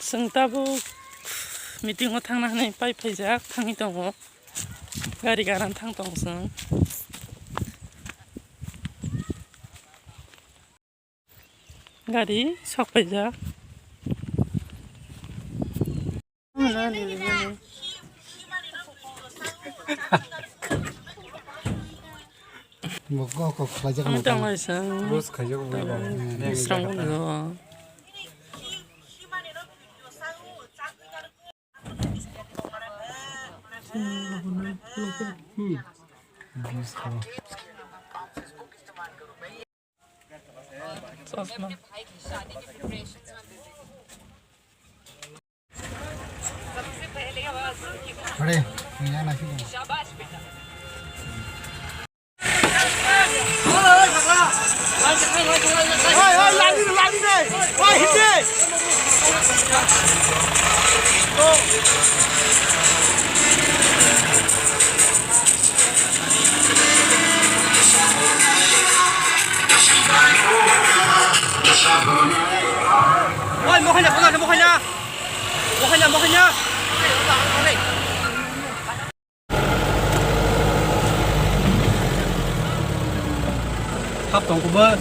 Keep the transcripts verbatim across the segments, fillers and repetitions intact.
Chwng tabuk meeting o thangna hwnwi pai phaijak, thangwi tongo. Gari garan thang tongo chwng. Gari sok paijak. Bo kok kok khlaijak. Ang tong lai sang. Bus khaijak bo. Tong. Bisrang bo. Hmm. Bis ko. Chosma. Hore, niya na sini. Oi, mohai na, mohai na, mohai na. Mohai na, mohai na. Hap tong kuba.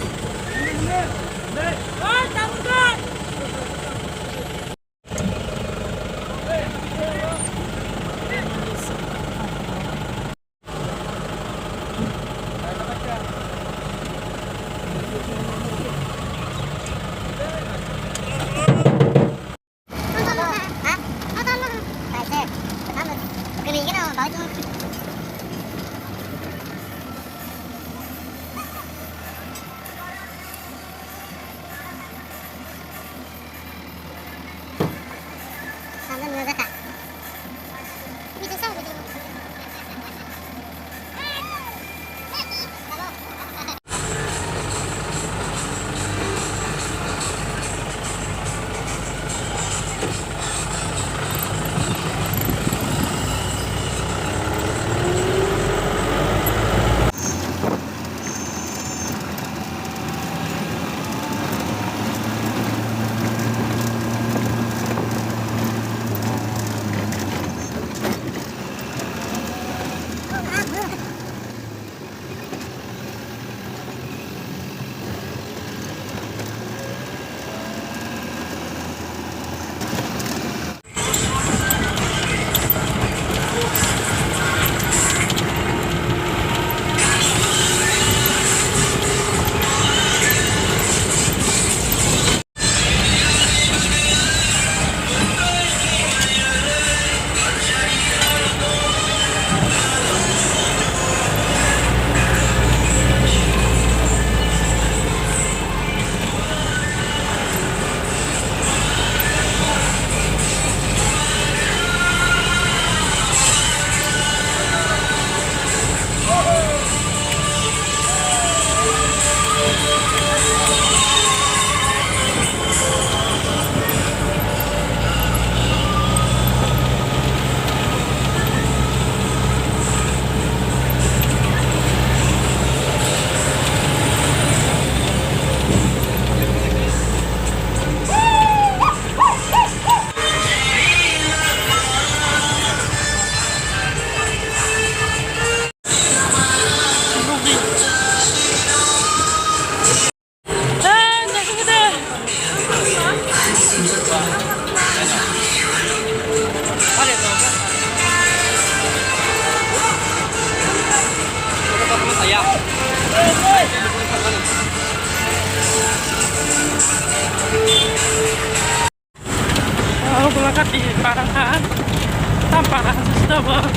Oh, Golaghat di parang kan. Tam parang sudah, Bang.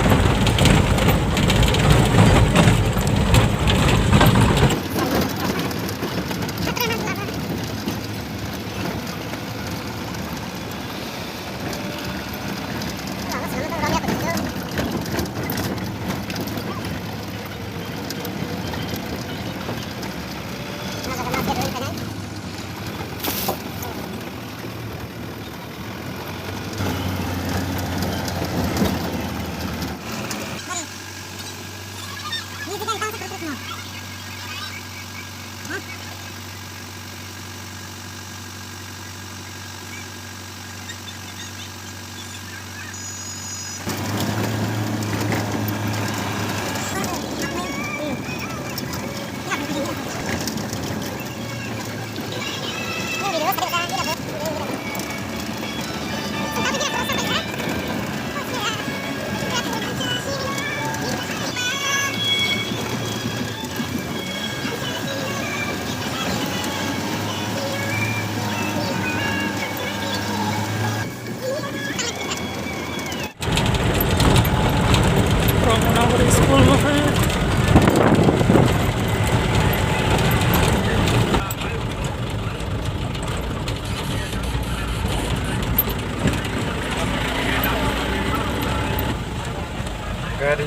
Gari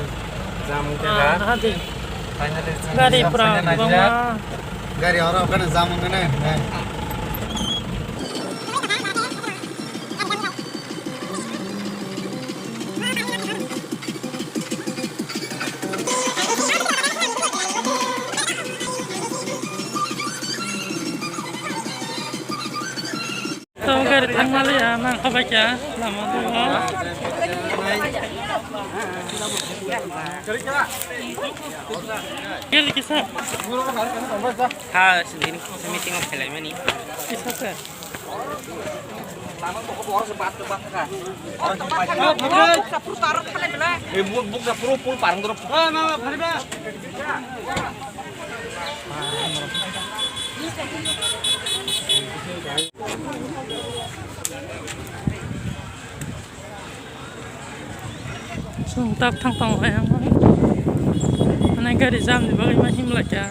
jam wngkha. Ah, hadi. Finally, chwng gari jam pura saina kwbangma naijak. Gari oro okhano jam wngkha na. Tamo gari thangmaliya, nang khabaikha lama dugo. Gari kisa? Ha, sini meeting o phelai mani. Kisa se? Eh, buk, buk, buk, buk, parang dorop. Chwng tak thang tong lai ang. Mane gari jam ni bagwi ma him lai kha.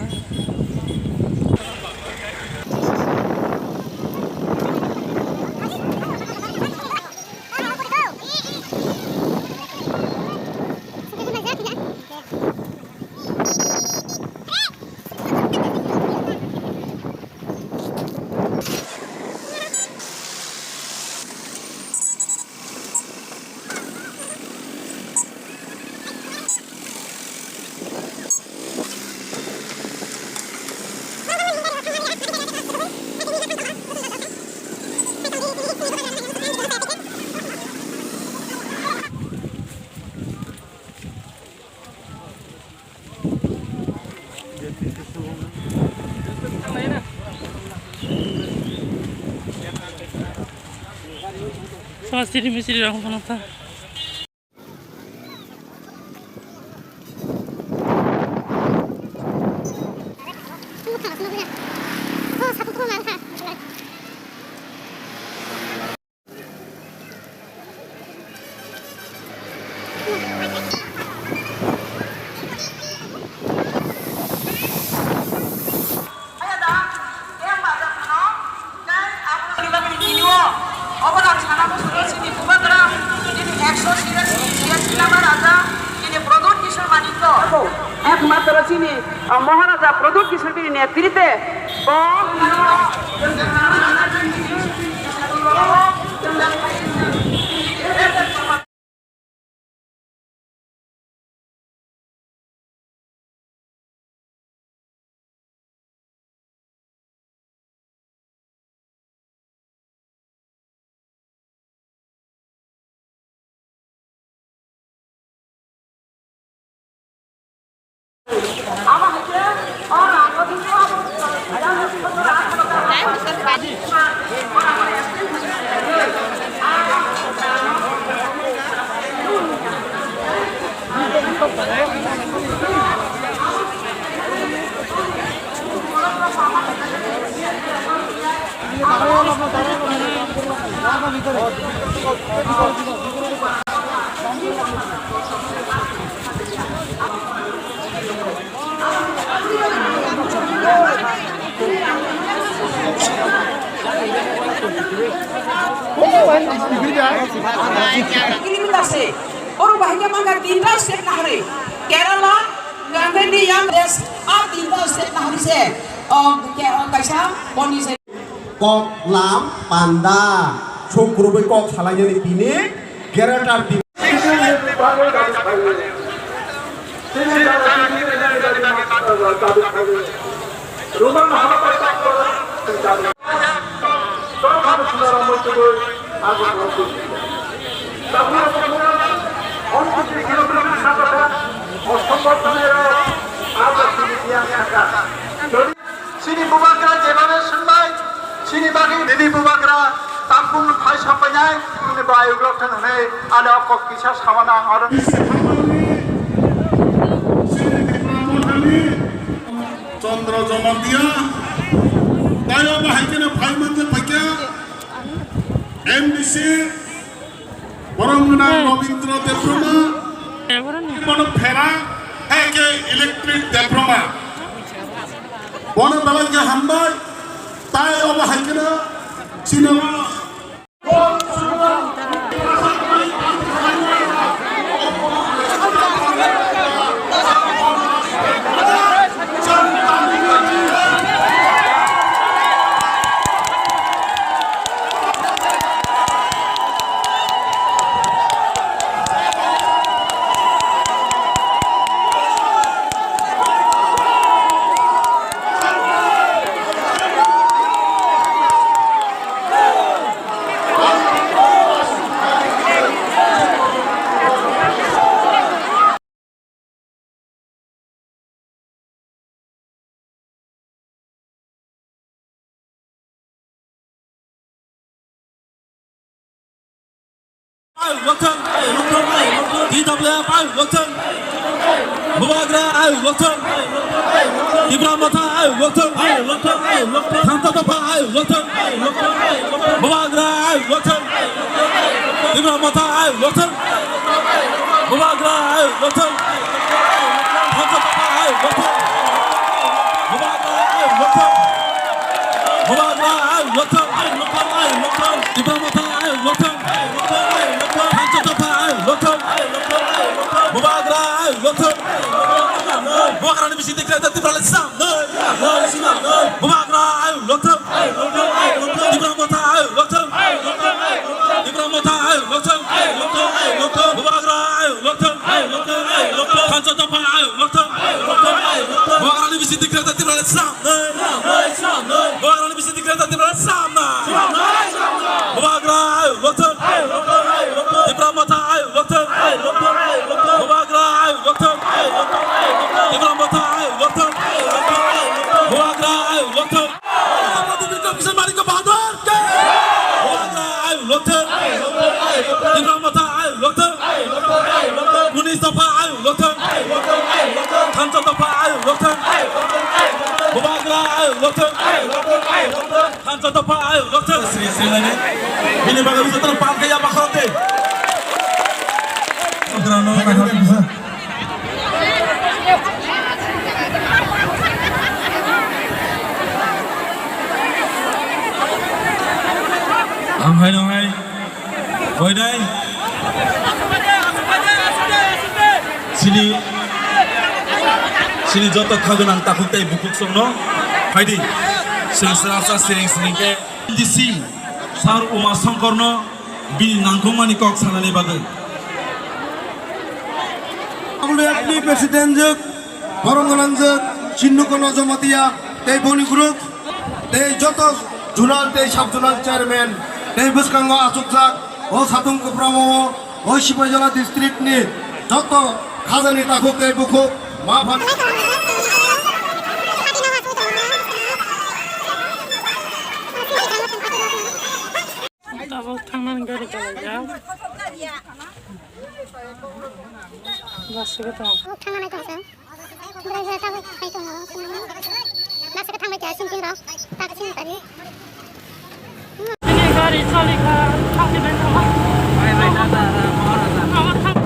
Sama siri misiri rong kono ta. Obo ang sana muchungo chini bubagra, chini ekso chiyasi, chiyasi lama raja, chini Pradyut Kishore Manikya. Ekmatro chini, ah, Maharaja Pradyut Kishore bini netrite, bo Kilometer se, oro bahai khe mangkha tinta state nahari, Kerala, Gandhi, Yang Des, a tinta state nahari se, o, ke, o, kaisa boni se. Kok lam panda, suk kwrwngwi kok salainani tini greater di-, Chini bubagra jebabe swnbai, chini bagwi nini bubagra takhuk phai sapainai, nini bai ugrok thang hwnwi ano kok kisa samana ang oro. Chandra Jamatia, tayo bahai kene phai manje phaikya, M D C, Borok gwnang Robindra Debbarma, bono phera, hai khe Electric Debbarma. Bono belai khe hambai, tai obo hai kheno chini Ayuk lokthwng, ayuk lokthwng, ayuk lokthwng. T W F ayuk lokthwng. Bubagra ayuk lokthwng. Tipra Motha ayuk lokthwng. Ayuk lokthwng, ayuk lokthwng. Thansa Dopha ayuk lokthwng. Ayuk lokthwng, ayuk lokthwng. Bubagra ayuk lokthwng. Tipra Motha ayuk lokthwng. Bubagra ayuk lokthwng. Thansa Dopha ayuk lokthwng. Bubagra ayuk lokthwng. Bubagra ayuk lokthwng. Tipra Motha ayuk lokthwng. Thansa Dopha ayuk lokthwng. Bubagra ayuk lokthwng. Bubagrani bising tikra Tipralai sam. Bubagra ayuk lokthwng. Tipra Motha ayuk lokthwng. Tipra Motha ayuk lokthwng. Bubagra ayuk lokthwng. Thansa Dopha ayuk lokthwng. Bubagrani bising tikra Tipralai sam. Bubagrani bising tikra Tipralai sam. Bubagra ayuk lokthwng. Tipra Motha ayuk lokthwng. Bubagra ayuk lokthwng. Tipra Motha ayuk lokthwng. Bubagra ayuk lokthwng. Bubagra ayuk lokthwng. Tipra Motha ayuk lokthwng. Unis Dopha ayuk lokthwng. Thansa Dopha ayuk lokthwng. Bubagra ayuk lokthwng. Thansa Dopha ayuk lokthwng. Sri Sri Lani. Bini bagwi bising tang pal kaya bakal de. Sokra no na hal bisa. Ang hai no hai. Boidai. Sini, sini joto kha gwnang takhuk tei bukhuk songno phaidi. Sini srasa siring siring khe D C Sir Uma Shankarno bini nangkukmani kok sanani bagwi. W F P President jwk, borom gwnangjwk, Sindhu Kono Jamatia, tei boni group, tei joto zonal tei sub zonal chairman, tei bwskango achukjak, o satung kwpramo, o Sipaijala district ni joto khajani takhuk tei bukhuk, ma phan. Tabuk thangmani gari kalaijak. Bus se tong. Tabuk thangna nai tong se. Bwrwi se tabuk hai tongo. Bus se thangbai kha sing sing rok. Tak sing tani. Ini gari chali kha thangni bai tong. Bai bai tata ra maharaja. Tabuk thang.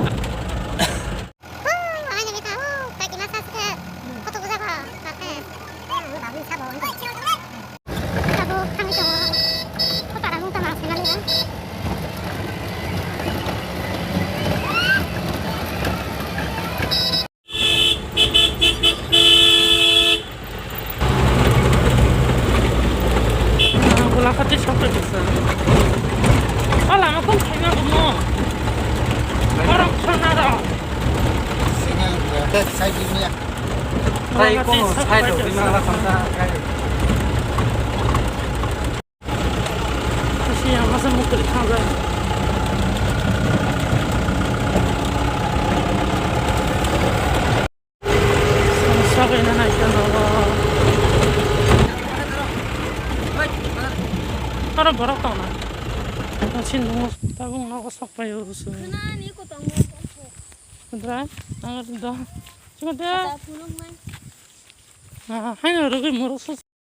Gulapati sokto kisa. O lama kung khaima bumo. Borok khonaro. Single, side ni ya. Tei kono side rok bini ala khamsa. Kasi yang masa mukul khamsa. Sabai na nai ka nogo. Aro borok tong na. Tong sin dungo tabung nogo sok pai o su. Khwnani ko tongo. Dra, ang do. Chinga de. Kata pulung nai. Ah, hai no rugui muruk su.